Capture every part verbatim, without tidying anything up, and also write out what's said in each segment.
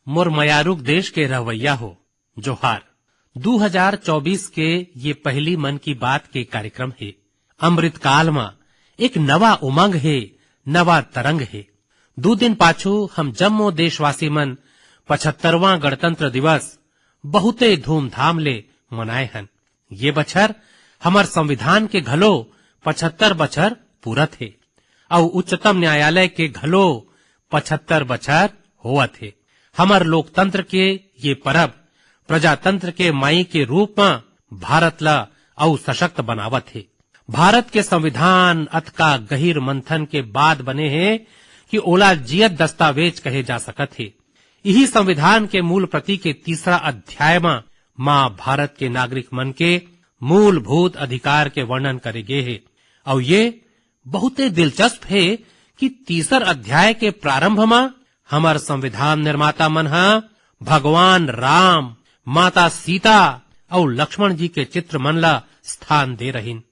मोर मयारुक देश के रहवैया हो, जोहार। दू हजार चौबीस के ये पहली मन की बात के कार्यक्रम हे। अमृतकाल म एक नवा उमंग हे, नवा तरंग हे। दू दिन पाछू हम जम्मो देशवासी मन पचहत्तरवां गणतंत्र दिवस बहुते धूमधाम ले मनाए हन। ये बछर हमर संविधान के घलो पचहत्तर बछर पूरत हे, अउ उच्चतम न्यायालय के घलो पचहत्तर बछर होवत हे। हमर लोकतंत्र के ये परब प्रजातंत्र के माई के रूप म भारत ल अउ सशक्त बनावत हे। भारत के संविधान अतका गहिर मंथन के बाद बने हे कि ओला जियत दस्तावेज कहे जा सकत हे। इही संविधान के मूल प्रति के तीसरा अध्याय म माँ भारत के नागरिक मन के मूलभूत अधिकार के वर्णन करे गे हे। अउ ये बहुते दिलचस्प हे कि तीसर अध्याय के प्रारंभ म हमर संविधान निर्माता मन ह भगवान राम, माता सीता अउ लक्ष्मण जी के चित्र मन ल स्थान दे रहिन।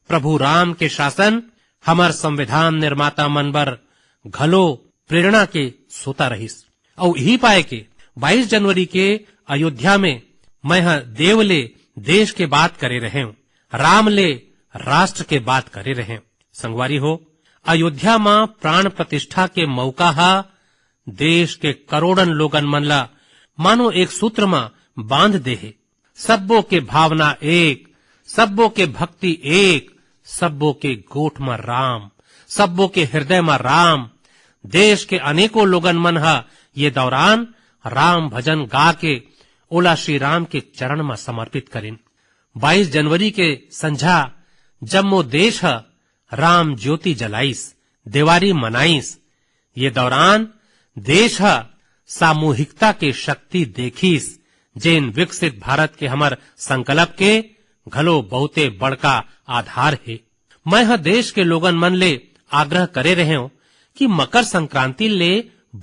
प्रभु राम के शासन हमर संविधान निर्माता मन बर घलो प्रेरणा के सोता रहिस। अउ इही पाए के बाईस जनवरी के अयोध्या में मैं ह देव ले देश के बात करे रहेंव, राम ले राष्ट्र के बात करे रहेंव। संगवारी हो, अयोध्या म प्राण प्रतिष्ठा के मौका ह देश के करोड़न लोगन मन ला मानो एक सूत्र म बांध दे हे। सब्बो के भावना एक, सब्बो के भक्ति एक, सब्बो के गोठ म राम, सब्बो के हृदय म राम। देश के अनेकों लोगन मन ह ये दौरान राम भजन गा के ओला श्री राम के चरण म समर्पित करिन। बाईस जनवरी के संझा जम्मो देश ह राम ज्योति जलाइस, देवारी मनाइस। ये दौरान देश ह सामूहिकता के शक्ति देखिस, जेन विकसित भारत के हमर संकल्प के घलो बहुते बड़का आधार हे। मैं ह देश के लोगन मन ले आग्रह करे रहेंव कि मकर संक्रांति ले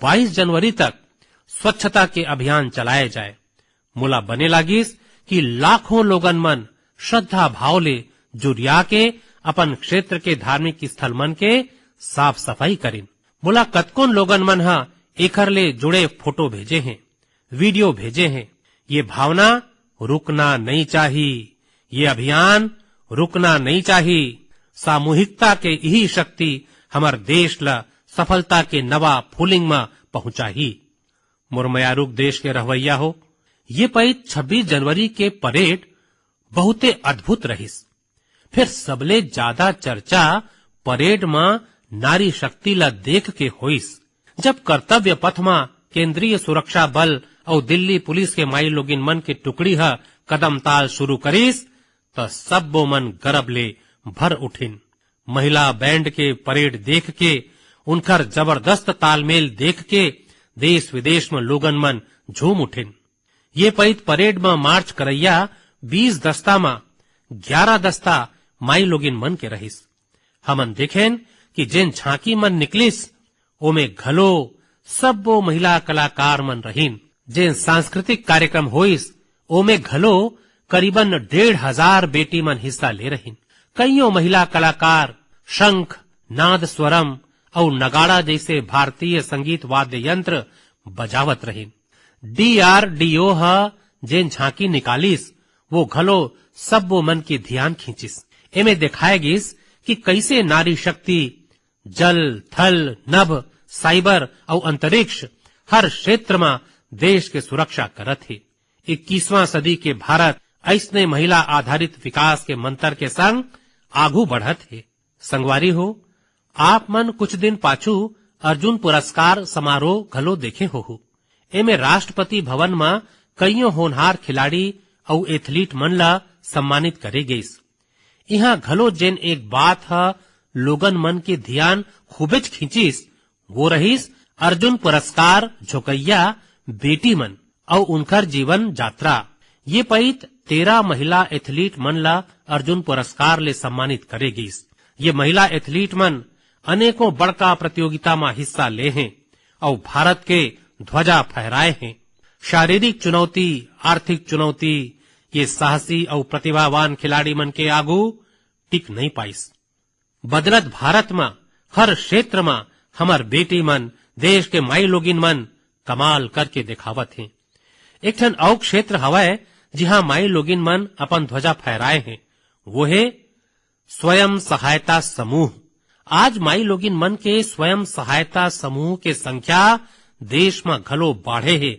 बाईस जनवरी तक स्वच्छता के अभियान चलाए जाए। मोला बने लागिस कि लाखों लोगन मन श्रद्धा भाव ले जुरिया के अपन क्षेत्र के धार्मिक स्थल मन के साफ सफाई करिन। मोला कतकोन लोगन मन ह एखर ले जुड़े फोटो भेजे हें, वीडियो भेजे हें। ये भावना रुकना नइ चाही, ये अभियान रुकना नइ चाही। सामूहिकता के इही शक्ति हमर देश ल सफलता के नवा फूलिंग म पहुंचाही। मोर मयारुक देश के रहवैया हो, ये पइत छब्बीस जनवरी के परेड बहुते अद्भुत रहिस। फेर सबले जादा चर्चा परेड म नारी शक्ति ल देख के होइस, जब कर्तव्य पथ म केंद्रीय सुरक्षा बल अउ दिल्ली पुलिस के माईलोगिन मन के टुकड़ी ह कदम ताल शुरू करिस, त सब्बो मन गरब ले भर उठिन। महिला बैंड के परेड देख के, उनकर जबरदस्त तालमेल देख के देश विदेश म लोगन मन झूम उठिन। ये पइत परेड म मार्च करइया बीस दस्ता म ग्यारह दस्ता माईलोगिन मन के रहिस। हमन देखेन कि जेन झांकी मन निकलिस, ओमे घलो सब्बो महिला कलाकार मन रहिन। जेन सांस्कृतिक कार्यक्रम होइस, ओमे घलो करीबन डेढ़ हजार बेटी मन हिस्सा ले रहिन। कइयों महिला कलाकार शंख, नाद स्वरम अउ नगाड़ा जइसे भारतीय संगीत वाद्य यंत्र बजावत रहिन। डीआरडीओ ह जेन झांकी निकालिस, वो घलो सब्बो मन के धियान खींचिस। एमे देखाय गिस कि कइसे नारी शक्ति जल, थल, नभ, साइबर अउ अंतरिक्ष हर क्षेत्र म देश के सुरक्षा करत हे। इक्कीसवां सदी के भारत अइसने महिला आधारित विकास के मंतर के संग आघू बढ़त हे। संगवारी हो, आप मन कुछ दिन पाछू अर्जुन पुरस्कार समारोह घलो देखे होहू। एमे राष्ट्रपति भवन म कइयों होनहार खिलाड़ी अउ एथलीट मन ल सम्मानित करे गइस। इहां घलो जेन एक बात ह लोगन मन के धियान खूबेच खींचिस, वो रहिस अर्जुन पुरस्कार झोकइया बेटी मन अउ उनकर जीवन यात्रा। ये पइत तेरह महिला एथलीट मन ला अर्जुन पुरस्कार ले सम्मानित करे गइस। ये महिला एथलीट मन अनेकों बड़का प्रतियोगिता म हिस्सा ले हें अउ भारत के ध्वजा फहराए हें। शारीरिक चुनौती, आर्थिक चुनौती, ये साहसी अउ प्रतिभावान खिलाड़ी मन के आगू टिक नइ पाइस। बदलत भारत म हर क्षेत्र म हमर बेटी मन, देश के माईलोगिन मन कमाल करके देखावत हे। एक ठन अउ क्षेत्र हवय, जिहां माई लोगिन मन अपन ध्वजा फहराए हे, वो हे स्वयं सहायता समूह। आज माई लोगिन मन के स्वयं सहायता समूह के संख्या देश म घलो बाढ़े हे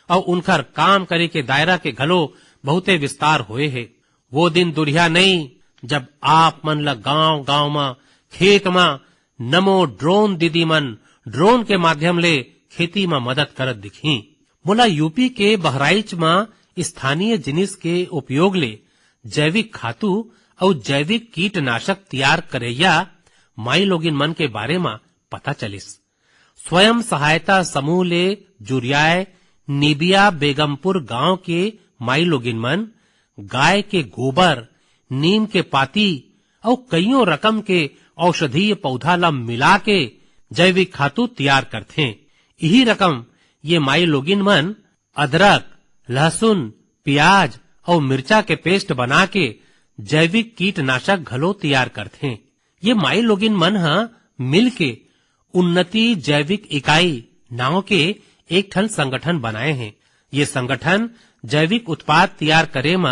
अउ उनकर काम करे के दायरा के घलो बहुते विस्तार होए हे। वो दिन दुरिहा नइ, जब आप मन ल गांव-गांव म, खेत म नमो ड्रोन दीदी मन ड्रोन के माध्यम ले खेती म मदद करत दिखही। मोला यूपी के बहराइच म स्थानीय जिनिस के उपयोग ले जैविक खातू अउ जैविक कीटनाशक तैयार करइया माई लोगिन मन के बारे म पता चलिस। स्वयं सहायता समूह ले जुरियाए निबिया बेगमपुर गांव के माई लोगिन मन गाय के गोबर, नीम के पाती अउ कइयों रकम के औषधीय पौधा ल मिला के जैविक खातू तैयार करथें। इही रकम ये माई लोगिन मन अदरक, लहसुन, प्याज अउ मिर्चा के पेस्ट बना के जैविक कीटनाशक घलो तैयार करथें। ये माई लोगिन मन ह मिलके उन्नति जैविक इकाई नांव के एक ठन संगठन बनाए हे। ये संगठन जैविक उत्पाद तैयार करे म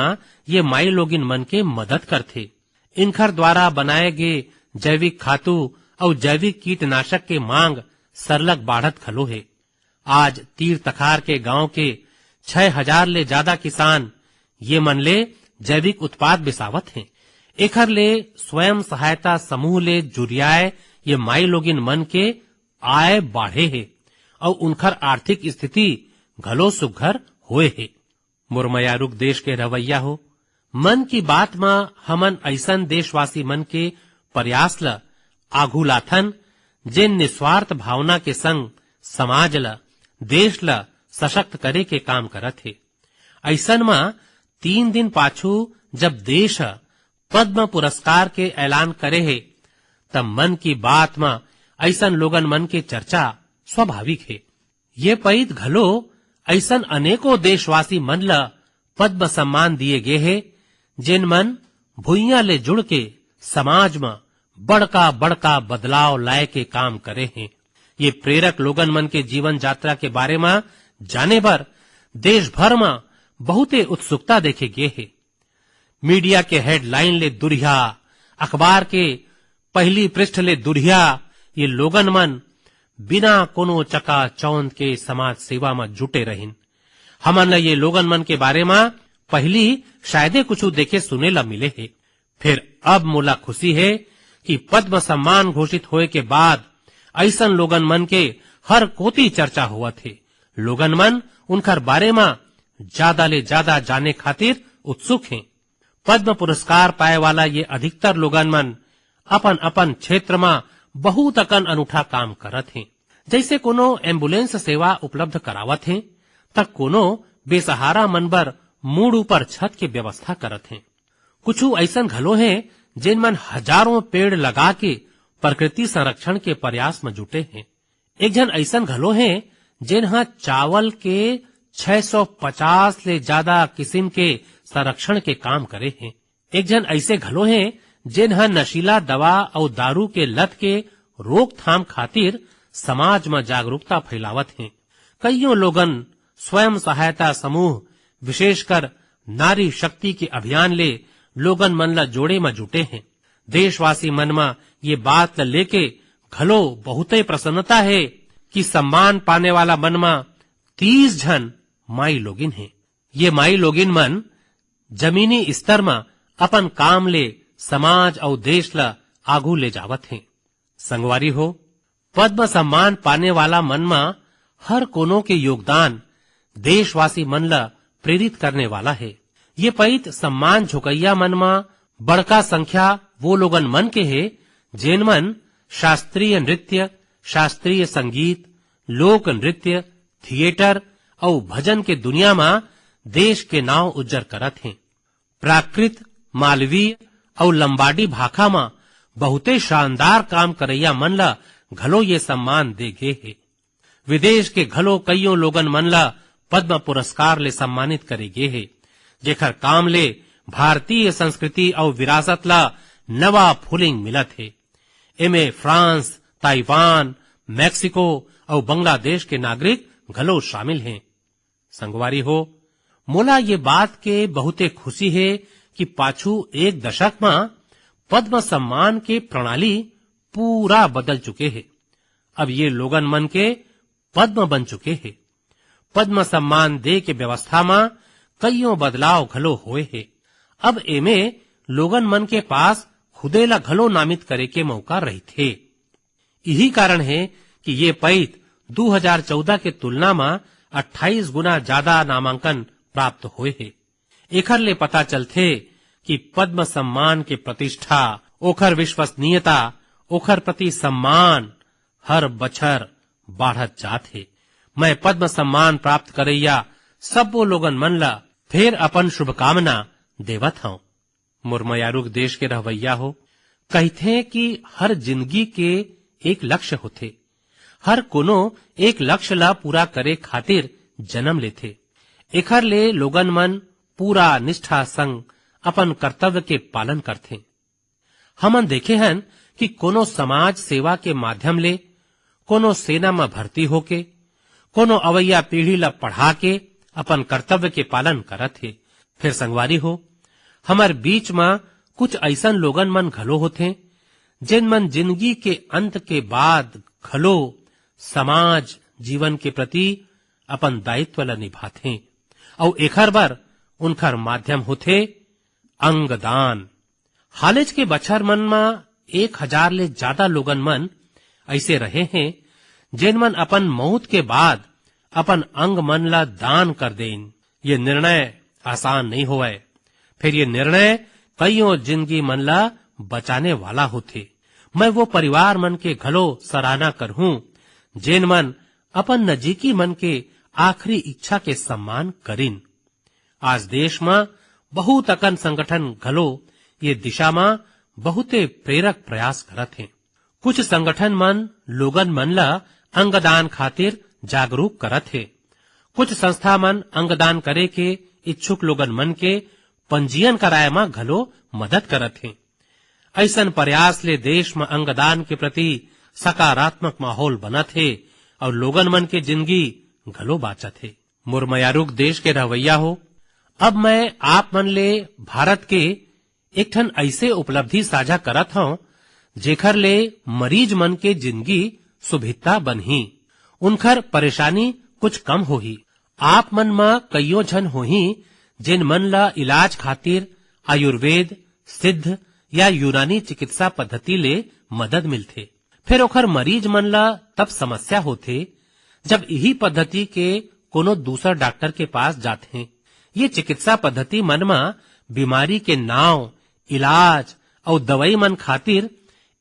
ये माई लोगिन मन के मदद करथे। इनखर द्वारा बनाए गे जैविक खातू अउ जैविक कीटनाशक के मांग सरलग बाढ़त घलो हे। आज तीर तखार के गांव के छह हजार ले जादा किसान ये मन ले जैविक उत्पाद बिसावत हें। एखर ले स्वयं सहायता समूह ले जुरियाए ये माई लोगिन मन के आय बाढ़े हे अउ उनखर आर्थिक स्थिति घलो सुघ्घर होए हे। मोर मयारुक देश के रहवैया हो, मन की बात म हमन अइसन देशवासी मन के प्रयास ल आघू लाथन, जेन निस्वार्थ भावना के संग समाज ल, देश ल सशक्त करे के काम करत हे। अइसन म तीन दिन पाछू जब देश ह पद्म पुरस्कार के ऐलान करे हे, तब मन की बात म अइसन लोगन मन के चर्चा स्वाभाविक हे। ये पइत घलो अइसन अनेकों देशवासी मन ल पद्म सम्मान दिए गे हे, जेन मन भुइयां ले जुड़ के समाज म बड़का-बड़का बदलाव लाए के काम करे हें। ये प्रेरक लोगन मन के जीवन यात्रा के बारे म जाने बर देश भर म बहुते उत्सुकता देखे गे हे। मीडिया के हेडलाइन ले दुरिहा, अखबार के पहली पृष्ठ ले दुरिहा ये लोगन मन बिना कोनो चकाचौंध के समाज सेवा म जुटे रहिन। हमन ल ये लोगन मन के बारे म पहिली शायदे कुछु देखे सुने ल मिले हे। फेर अब मोला खुशी हे कि पद्म सम्मान घोषित होए के बाद अइसन लोगन मन के हर कोती चर्चा होवत हे। लोगन मन उनखर बारे म जादा ले जादा जाने खातिर उत्सुक हें। पद्म पुरस्कार पाए वाला ये अधिकतर लोगन मन अपन-अपन क्षेत्र म बहुत अकन अनूठा काम करत हें। जइसे कोनो एम्बुलेंस सेवा उपलब्ध करावत हें, त कोनो बेसहारा मन बर मुड़ ऊपर छत के व्यवस्था करत हें। कुछु अइसन घलो हें, जेन मन हजारों पेड़ लगा के प्रकृति संरक्षण के प्रयास म जुटे हें। एक झन अइसन घलो हें, जेन ह चावल के छह सौ पचास ले जादा किसिम के संरक्षण के काम करे हें। एक झन अइसे घलो हें, जेन ह नशीला दवा अउ दारू के लत के रोकथाम खातिर समाज म जागरूकता फैलावत हें। कइयों लोगन स्वयं सहायता समूह, विशेषकर नारी शक्ति के अभियान ले लोगन मन ल जोड़े म जुटे हें। देशवासी मन म ये बात ल लेके घलो बहुते प्रसन्नता हे कि सम्मान पाने वाला मन म तीस झन माई लोगिन हें। ये माई लोगिन मन जमीनी स्तर म अपन काम ले समाज अउ देश ल आगू ले जावत हें। संगवारी हो, पद्म सम्मान पाने वाला मन म हर कोनो के योगदान देशवासी मन ल प्रेरित करने वाला हे। ये पइत सम्मान झुकइया मन म बड़का संख्या वो लोगन मन के हे, जेन मन शास्त्रीय नृत्य, शास्त्रीय संगीत, लोक नृत्य, थिएटर अउ भजन के दुनिया म देश के नांव उज्जर करत हें। प्राकृत, मालवीय अउ लंबाडी भाखा म बहुते शानदार काम करइया मन ल घलो ये सम्मान दे गे हे। विदेश के घलो कइयों लोगन मन ल पद्म पुरस्कार ले सम्मानित करे गे हे, जेखर काम ले भारतीय संस्कृति अउ विरासत ल नवा फूलिंग मिलत हे। एमे फ्रांस, ताइवान, मैक्सिको अउ बांग्लादेश के नागरिक घलो शामिल हे। संगवारी हो, मोला ये बात के बहुते खुशी हे कि पाछू एक दशक म पद्म सम्मान के प्रणाली पूरा बदल चुके हे। अब ये लोगन मन के पद्म बन चुके हे। पद्म सम्मान दे के व्यवस्था म कइयों बदलाव घलो होए हे। अब एमे लोगन मन के पास खुदे ला घलो नामित करे के मौका रहिथे। इही कारण हे कि ये पइत दू हजार चौदह के तुलना म अट्ठाईस गुना ज्यादा नामांकन प्राप्त होए हे। एखर ले पता चलथे कि पद्म सम्मान के प्रतिष्ठा, ओखर विश्वसनीयता, ओखर प्रति सम्मान हर बछर बाढ़त जात हे। मैं पद्म सम्मान प्राप्त करइया सब्बो लोगन मन ला फेर अपन शुभकामना देवत हंव। मोर मयारुक देश के रहवइया हो, कहिथे कि हर जिंदगी के एक लक्ष्य होथे। हर कोनो एक लक्ष्य ला पूरा करे खातिर जन्म लेथे। एखर ले लोगन मन पूरा निष्ठा संग अपन कर्तव्य के पालन करथे। हमन देखे हन कि कोनो समाज सेवा के माध्यम ले, कोनो सेना म भर्ती होके, कोनो अवइया पीढ़ी ला पढ़ा के अपन कर्तव्य के पालन करत हे। फिर संगवारी हो, हमर बीच म कुछ अइसन लोगन मन घलो होथे, जेन मन जिंदगी के अंत के बाद घलो समाज जीवन के प्रति अपन दायित्व ला निभाथे, अउ एखर बर उनखर माध्यम होथे अंगदान। हालेच के बछर मन म एक हजार ले जादा लोगन मन अइसे रहे हें, जेन मन अपन मउत के बाद अपन अंग मन ला दान कर देइन। ये निर्णय आसान नइ होवय, फिर ये निर्णय कइयों जिंदगी मन ला बचाने वाला होथे। मैं वो परिवार मन के घलो सराहना करहूं, जेन मन अपन नजीकी मन के आखिरी इच्छा के सम्मान करिन। आज देश म बहुत अकन संगठन घलो ये दिशा म बहुते प्रेरक प्रयास करत हें। कुछ संगठन मन लोगन मन ल अंगदान खातिर जागरूक करत हे। कुछ संस्था मन अंगदान करे के इच्छुक लोगन मन के पंजीयन कराए म घलो मदद करत हे। अइसन प्रयास ले देश म अंगदान के प्रति सकारात्मक माहौल बनत हे अउ लोगन मन के जिंदगी घलो बाँचत हे। मोर मयारुक देश के रहवइया हो, अब मैं आप मन ले भारत के एक ठन अइसे उपलब्धि साझा करत हंव, जेखर ले मरीज मन के जिंदगी सुभिता बनही, उनखर परेशानी कुछ कम होही। आप मन म कइयों झन होही, जेन मन ल इलाज खातिर आयुर्वेद, सिद्ध या यूनानी चिकित्सा पद्धति ले मदद मिलथे। फेर ओखर मरीज मन ल तब समस्या होथे, जब इही पद्धति के कोनो दूसर डॉक्टर के पास जाथे। ये चिकित्सा पद्धति मन म बीमारी के नाव, इलाज अउ दवाई मन खातिर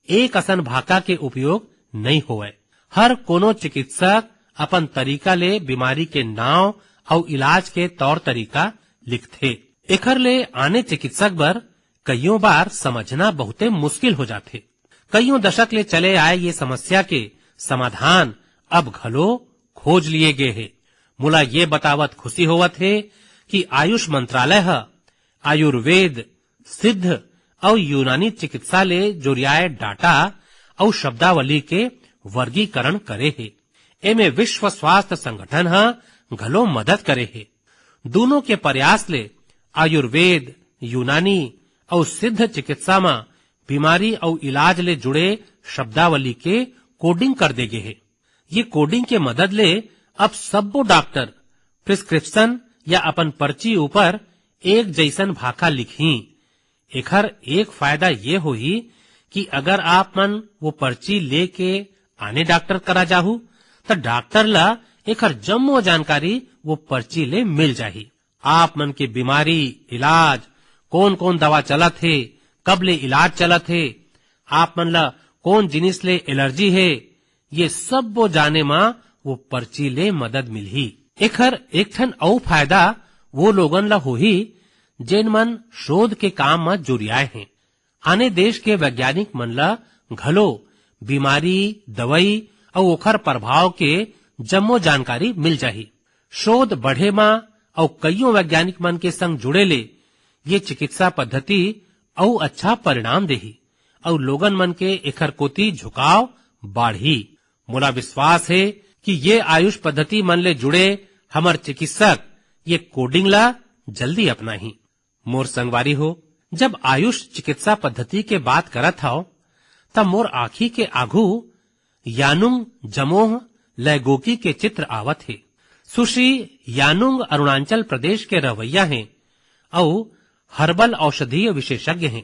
एक असन भाखा के उपयोग नइ होवय। हर कोनो चिकित्सक अपन तरीका ले बीमारी के नाव अउ इलाज के तौर तरीका लिखथे। एखर ले आने चिकित्सक बर कइयों बार समझना बहुते मुश्किल हो जाथे। कइयों दशक ले चले आए ये समस्या के समाधान अब घलो खोज लिए गे हे। मोला ये बतावत खुशी होवत हे कि आयुष मंत्रालय ह आयुर्वेद, सिद्ध अउ यूनानी चिकित्सा ले जुरियाए डाटा अउ शब्दावली के वर्गीकरण करे हे। एमे विश्व स्वास्थ्य संगठन ह घलो मदद करे हे। दूनों के प्रयास ले आयुर्वेद, यूनानी अउ सिद्ध चिकित्सा म बीमारी अउ इलाज ले जुड़े शब्दावली के कोडिंग कर दे गे हे। ये कोडिंग के मदद ले अब सब्बो डॉक्टर प्रिस्क्रिप्शन या अपन पर्ची ऊपर एक जइसन भाखा लिखही। एखर एक फायदा ये होही कि अगर आप मन वो पर्ची लेके आने डॉक्टर करा जाहू, त डॉक्टर ला एखर जम्मो जानकारी वो पर्ची ले मिल जाही। आप मन के बीमारी, इलाज, कौन-कौन दवा चलत हे, कब ले इलाज चलत हे, आप मन ला कौन जिनिस ले एलर्जी हे, ये सब्बो जाने म वो पर्ची ले मदद मिलही। एखर एक ठन अउ फायदा वो लोगन ला होही, जेन मन शोध के काम म जुरियाए हें। आने देश के वैज्ञानिक मन ला घलो बीमारी, दवाई अउ ओखर प्रभाव के जम्मो जानकारी मिल जाही। शोध बढ़े म अउ कइयों वैज्ञानिक मन के संग जुड़े ले ये चिकित्सा पद्धति अउ अच्छा परिणाम देही अउ लोगन मन के एखर कोति झुकाव बाढ़ही। मोला विश्वास हे कि ये आयुष पद्धति मन ले जुड़े हमर चिकित्सक ये कोडिंग ला जल्दी अपनाही। मोर संगवारी हो, जब आयुष चिकित्सा पद्धति के बात करत हव, त मोर आँखी के आघू यानुंग जमोह लैगोकी के चित्र आवत हे। सुश्री यानुंग अरुणाचल प्रदेश के रहवैया हे अउ हर्बल औषधीय विशेषज्ञ हे।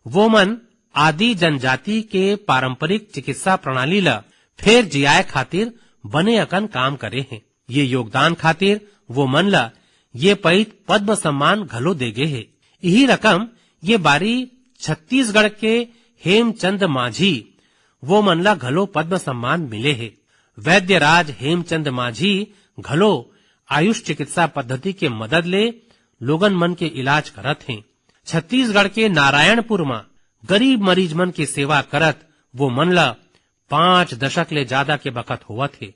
वो मन आदि जनजाति के पारंपरिक चिकित्सा प्रणाली ल फेर जियाए खातिर बने अकन काम करे हे। ये योगदान खातिर वो मन ल ये पइत पद्म सम्मान घलो दे गे हे। इही रकम ये बारी छत्तीसगढ़ के हेमचंद माझी वो मन ल घलो पद्म सम्मान मिले हे। वैद्यराज हेमचंद माझी घलो आयुष चिकित्सा पद्धति के मदद ले लोगन मन के इलाज करत हें। छत्तीसगढ़ के नारायणपुर म गरीब मरीज मन के सेवा करत वो मन ल पांच दशक ले जादा के बखत होवत हे।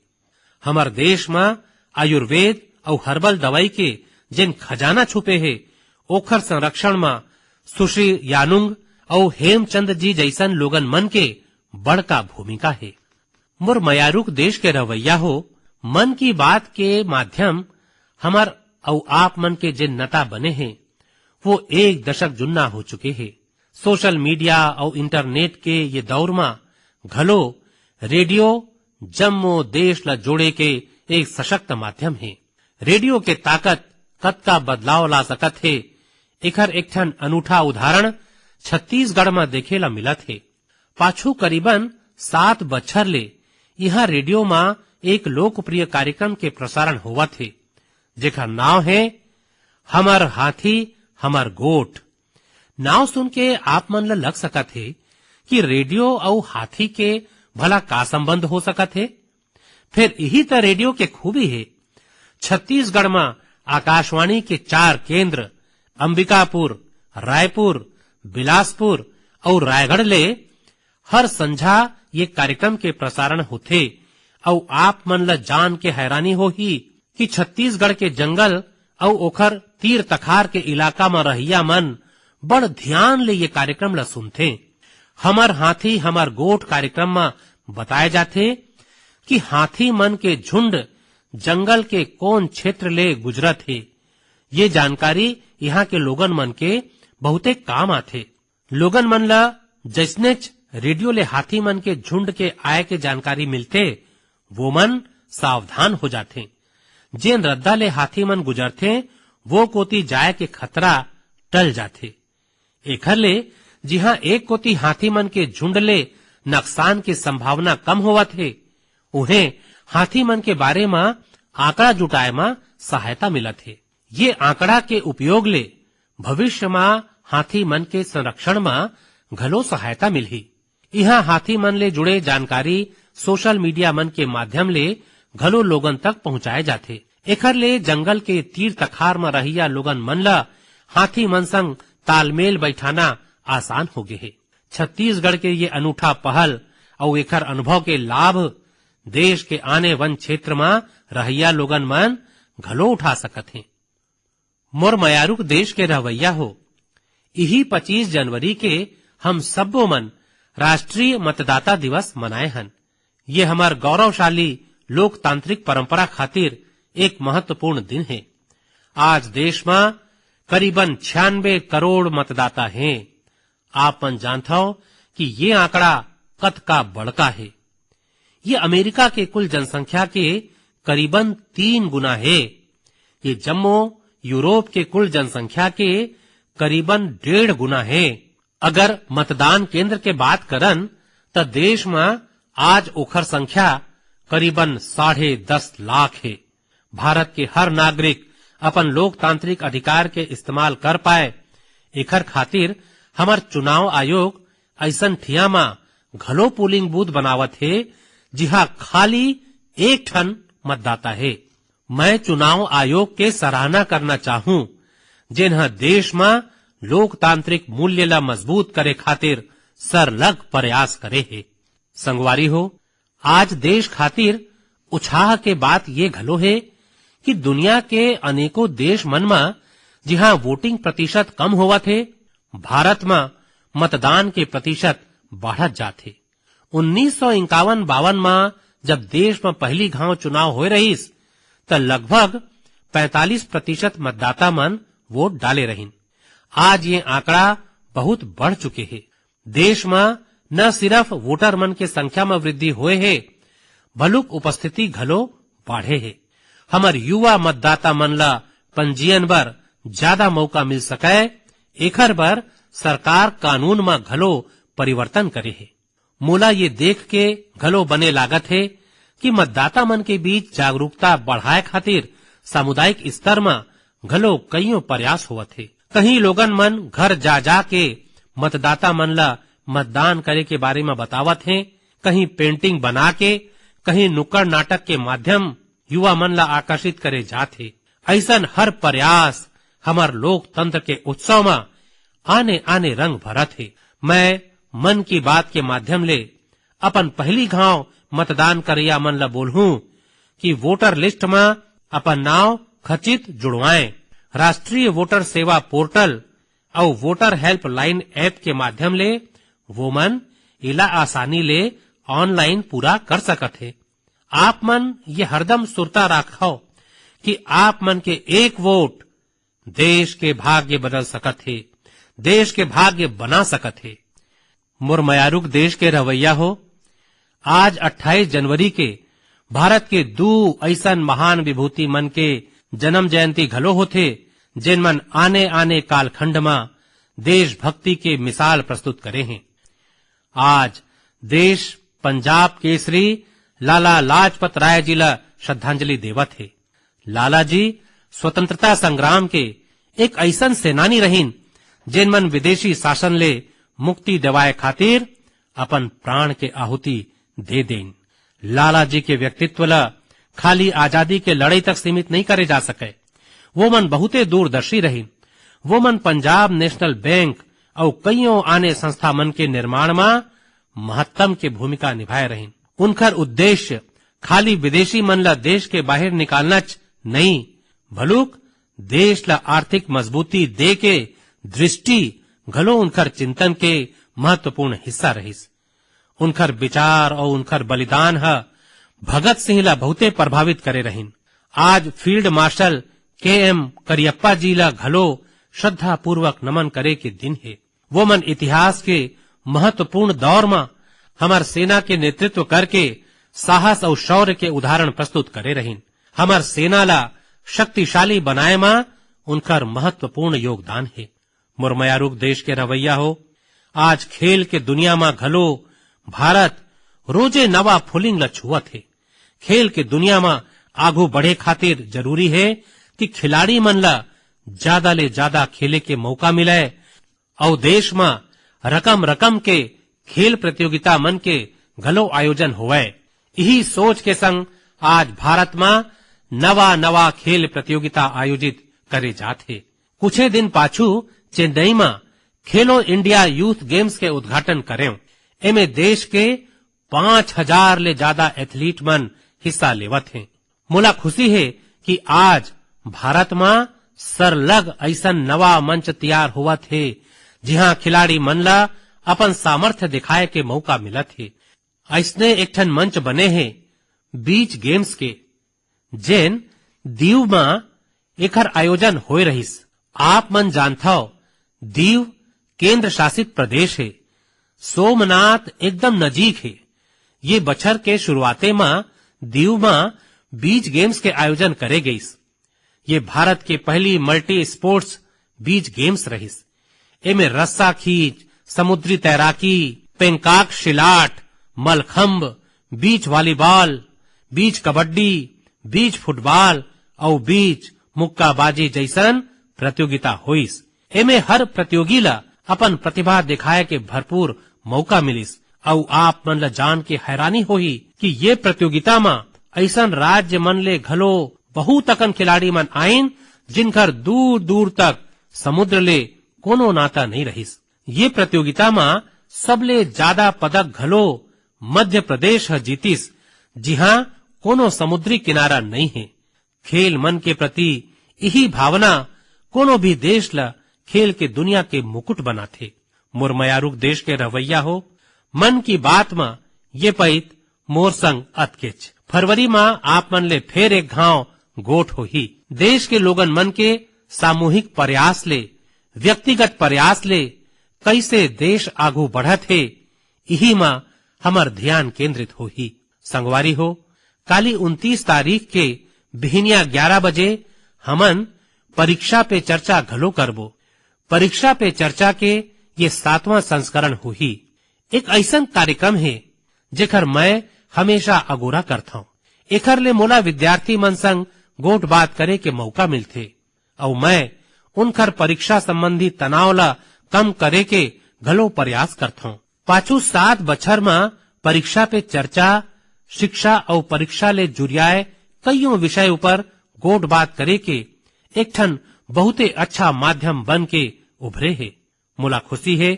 हमर देश म आयुर्वेद अउ हर्बल दवाई के जेन खजाना छुपे हे, ओखर संरक्षण म सुश्री यानुंग अउ हेमचंद जी जइसन लोगन मन के बड़का भूमिका हे। मोर मयारुक देश के रहवैया हो, मन की बात के माध्यम हमर अउ आप मन के जेन नता बने हे, वो एक दशक जुन्ना हो चुके हे। सोशल मीडिया अउ इंटरनेट के ये दौर म घलो रेडियो जम्मो देश ल जोड़े के एक सशक्त माध्यम हे। रेडियो के ताकत कतका बदलाव ला सकत हे, एखर एक ठन अनूठा उदाहरण छत्तीसगढ़ म देखे ला मिलत हे। पाछू करीबन सात बछर ले इहाँ रेडियो म एक लोकप्रिय कार्यक्रम के प्रसारण होवत हे, जेखर नाव हे हमर हाथी हमर गोठ। नाव सुन के आप मन ल लग सकत हे कि रेडियो अउ हाथी के भला का संबंध हो सकत हे। फेर इही त रेडियो के खूबी हे। छत्तीसगढ़ म आकाशवाणी के चार केंद्र अंबिकापुर, रायपुर, बिलासपुर अउ रायगढ़ ले हर संझा ये कार्यक्रम के प्रसारण होथे। अउ आप मन ल जान के हैरानी होही कि छत्तीसगढ़ के जंगल अउ ओखर तीर तखार के इलाका म रहइया मन बड़ ध्यान ले ये कार्यक्रम ल सुनथे। हमर हाथी हमर गोठ कार्यक्रम म बताए जाथे कि हाथी मन के झुंड जंगल के कोन क्षेत्र ले गुजरत हे। ये जानकारी यहाँ के लोगन मन के बहुते काम आथे। लोगन मन ल जइसनेच रेडियो ले हाथी मन के झुंड के आए के जानकारी मिलथे, वो मन सावधान हो जाथे। जेन रद्दा ले हाथी मन गुजरथे, वो कोती जाए के खतरा टल जाथे। एखर ले जिहां एक कोती हाथी मन के झुंड ले नकसान के संभावना कम होवत हे, उहें हाथी मन के बारे म आंकड़ा जुटाए म सहायता मिलत हे। ये आंकड़ा के उपयोग ले भविष्य म हाथी मन के संरक्षण म घलो सहायता मिलही। इहां हाथी मन ले जुड़े जानकारी सोशल मीडिया मन के माध्यम ले घलो लोगन तक पहुंचाए जाथे। एखर ले जंगल के तीर तखार म रहइया लोगन मन ल हाथी मन संग तालमेल बैठाना आसान हो गे हे। छत्तीसगढ़ के ये अनूठा पहल अउ एखर अनुभव के लाभ देश के आने वन क्षेत्र म रहइया लोगन मन घलो उठा सकत हें। मोर मयारुक देश के रहवइया हो, इही पच्चीस जनवरी के हम सब्बो मन राष्ट्रीय मतदाता दिवस मनाए हन। ये हमर गौरवशाली लोकतांत्रिक परंपरा खातिर एक महत्वपूर्ण दिन हे। आज देश म करीबन छियानबे करोड़ मतदाता हें। आप मन जानथव कि ये आंकड़ा कतका बड़का हे। ये अमेरिका के कुल जनसंख्या के करीबन तीन गुना हे। ये जम्मो यूरोप के कुल जनसंख्या के करीबन डेढ़ गुना हे। अगर मतदान केंद्र के बात करन, त देश म आज ओखर संख्या करीबन साढ़े दस लाख हे। भारत के हर नागरिक अपन लोकतांत्रिक अधिकार के इस्तेमाल कर पाए, एखर खातिर हमर चुनाव आयोग अइसन ठिया म घलो पोलिंग बूथ बनावत हे, जिहां खाली एक ठन मतदाता हे। मैं चुनाव आयोग के सराहना करना चाहूं, जेन ह देश म लोकतांत्रिक मूल्य ल मजबूत करे खातिर सरलग प्रयास करे हे। संगवारी हो, आज देश खातिर उछाह के बात ये घलो हे कि दुनिया के अनेकों देश मन म जिहां वोटिंग प्रतिशत कम होवत हे, भारत म मतदान के प्रतिशत बाढ़त जात हे। उन्नीस सौ इक्यावन बावन म जब देश म पहली घांव चुनाव होए रहिस, त लगभग पैंतालीस प्रतिशत मतदाता मन वोट डाले रहिन। आज ये आंकड़ा बहुत बढ़ चुके हे। देश म न सिर्फ वोटर मन के संख्या म वृद्धि होए हे, भलुक उपस्थिति घलो बाढ़े हे। हमर युवा मतदाता मन ल पंजीयन बर ज्यादा मौका मिल सकय, एखर बर सरकार कानून म घलो परिवर्तन करे हे। मोला ये देख के घलो बने लागत हे कि मतदाता मन के बीच जागरूकता बढ़ाए खातिर सामुदायिक स्तर म घलो कइयों प्रयास होवत हे। कहीं लोगन मन घर जा जा के मतदाता मन ल मतदान करे के बारे म बतावत हे, कहीं पेंटिंग बना के, कहीं नुक्कड़ नाटक के माध्यम युवा मन ल आकर्षित करे जात हे। अइसन हर प्रयास हमर लोकतंत्र के उत्सव म आने-आने रंग भरत हे। मैं मन की बात के माध्यम ले अपन पहली घांव मतदान करइया मन ल बोलहूं कि वोटर लिस्ट म अपन नांव खचित जुड़वाएं। राष्ट्रीय वोटर सेवा पोर्टल अउ वोटर हेल्पलाइन ऐप के माध्यम ले वो मन इला आसानी ले ऑनलाइन पूरा कर सकत हे। आप मन ये हरदम सुरता राखव कि आप मन के एक वोट देश के भाग्य बदल सकत हे, देश के भाग्य बना सकत हे। मोर मयारुक देश के रहवैया हो, आज अट्ठाईस जनवरी के भारत के दू अइसन महान विभूति मन के जन्म जयंती घलो होथे, जेन मन आने-आने कालखंड म देशभक्ति के मिसाल प्रस्तुत करे हें। आज देश पंजाब केसरी लाला लाजपत राय जी ला श्रद्धांजलि देवत हे। लाला जी स्वतंत्रता संग्राम के एक अइसन सेनानी रहिन, जेन मन विदेशी शासन ले मुक्ति दिवाए खातिर अपन प्राण के आहुति दे देन। लाला जी के व्यक्तित्व ला खाली आजादी के लड़ाई तक सीमित नहीं करे जा सके। वो मन बहुते दूरदर्शी रहिन। वो मन पंजाब नेशनल बैंक अउ कइयों आने संस्था मन के निर्माण म महत्तम के भूमिका निभाए रहिन। उनकर उद्देश्य खाली विदेशी मन ला देश के बाहिर निकालनाच नहीं, भलुक देश ला आर्थिक मजबूती दे के दृष्टि घलो उनकर चिंतन के महत्वपूर्ण हिस्सा रहिस। उनकर विचार अउ उनकर बलिदान ह भगत सिंह ला बहुते प्रभावित करे रहिन। आज फील्ड मार्शल के एम करियप्पा जी ला घलो श्रद्धापूर्वक नमन करे के दिन हे। वो मन इतिहास के महत्वपूर्ण दौर म हमर सेना के नेतृत्व करके साहस अउ शौर्य के उदाहरण प्रस्तुत करे रहिन। हमर सेना ला शक्तिशाली बनाए म उनकर महत्वपूर्ण योगदान हे। मोर मयारुक देश के रहवैया हो, आज खेल के दुनिया म घलो भारत रोजे नवा फुलिंग ल छुवत हे। खेल के दुनिया म आघू बढ़े खातिर जरूरी हे कि खिलाड़ी मन ल ज्यादा ले ज्यादा खेले के मौका मिलय अउ देश म रकम-रकम के खेल प्रतियोगिता मन के घलो आयोजन होवय। इही सोच के संग आज भारत म नवा-नवा खेल प्रतियोगिता आयोजित करे जात हे। कुछे दिन पाछू चेन्नई म खेलो इंडिया यूथ गेम्स के उद्घाटन करेंव। एमे देश के पाँच हजार ले जादा एथलीट मन हिस्सा लेवत हें। मोला खुशी हे कि आज भारत म सरलग अइसन नवा मंच तैयार होवत हे, जिहां खिलाड़ी मन ला अपन सामर्थ्य दिखाए के मौका मिलत हे। अइसने एक ठन मंच बने हे बीच गेम्स के, जेन दीव म एखर आयोजन होए रहिस। आप मन जानथव, दीव केंद्र शासित प्रदेश हे, सोमनाथ एकदम नजीक हे। ये बछर के शुरुआते म दीव म बीच गेम्स के आयोजन करे गइस। ये भारत के पहली मल्टी स्पोर्ट्स बीच गेम्स रहिस। एमे रस्सा खींच, समुद्री तैराकी, पेंकाक शिलाट, मलखंभ, बीच वॉलीबॉल, बीच कबड्डी, बीच फुटबॉल अउ बीच मुक्काबाजी जइसन प्रतियोगिता होइस। एमे हर प्रतियोगी ला अपन प्रतिभा दिखाए के भरपूर मौका मिलिस। अउ आप मन ला जान के हैरानी होही कि ये प्रतियोगिता म अइसन राज्य मन ले घलो बहुत अकन खिलाड़ी मन आइन, जिनकर दूर-दूर तक समुद्र ले कोनो नाता नइ रहिस। ये प्रतियोगिता म सबले जादा पदक घलो मध्य प्रदेश ह जीतिस, जिहां कोनो समुद्री किनारा नइ हे। खेल मन के प्रति इही भावना कोनो भी देश ल खेल के दुनिया के मुकुट बनाथे। मोर मयारुक देश के रहवैया हो, मन की बात म ये पइत मोर संग अतकेच। फरवरी म आप मन ले फेर एक घांव गोठ होही। देश के लोगन मन के सामूहिक प्रयास ले, व्यक्तिगत प्रयास ले कइसे देश आगू बढ़त हे, इही म हमर ध्यान केंद्रित होही। संगवारी हो, काली उनतीस तारीख के बिहनिया ग्यारह बजे हमन परीक्षा पे चर्चा घलो करबो। परीक्षा पे चर्चा के ये सातवां संस्करण होही। एक अइसन कार्यक्रम हे, जेकर मैं हमेशा अगोरा करथंव। एकर ले मोला विद्यार्थी मन संग गोठ बात करे के मौका मिलथे, अउ मैं उनकर परीक्षा संबंधी तनाव ला कम करे के घलो प्रयास करथंव। पाछू सात बछर म परीक्षा पे चर्चा, शिक्षा अउ परीक्षा ले जुरियाए कइयों विषय ऊपर गोठ बात करे के एक ठन बहुते अच्छा माध्यम बन के उभरे हे। मोला खुशी हे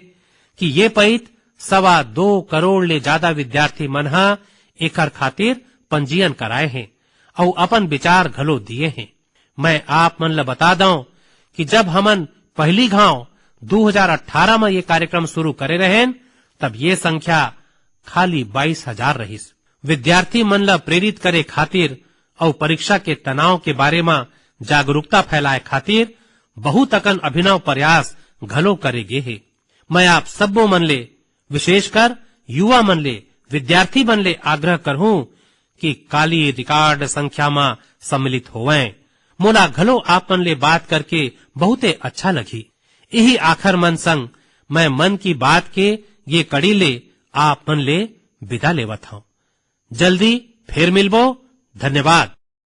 कि ये पइत सवा दो करोड़ ले जादा विद्यार्थी मन ह एकर खातिर पंजीयन कराए हें अउ अपन विचार घलो दिए हें। मैं आप मन ल बता दंव कि जब हमन पहली घांव दू हजार अट्ठारह म ये कार्यक्रम शुरू करे रहेन, तब ये संख्या खाली बाईस हजार रहिस। विद्यार्थी मन ल प्रेरित करे खातिर अउ परीक्षा के तनाव के बारे म जागरूकता फैलाए खातिर बहुत अकन अभिनव प्रयास घलो करे गे हे। मैं आप सब्बो मन ले, विशेषकर युवा मन ले, विद्यार्थी मन ले आग्रह करहूं कि काली रिकॉर्ड संख्या म सम्मिलित होवंय। मोला घलो आप मन ले बात करके बहुते अच्छा लगही। इही आखर मन संग मैं मन की बात के ये कड़ी ले आप मन ले विदा लेवत हंव। जल्दी फेर मिलबो। धन्यवाद।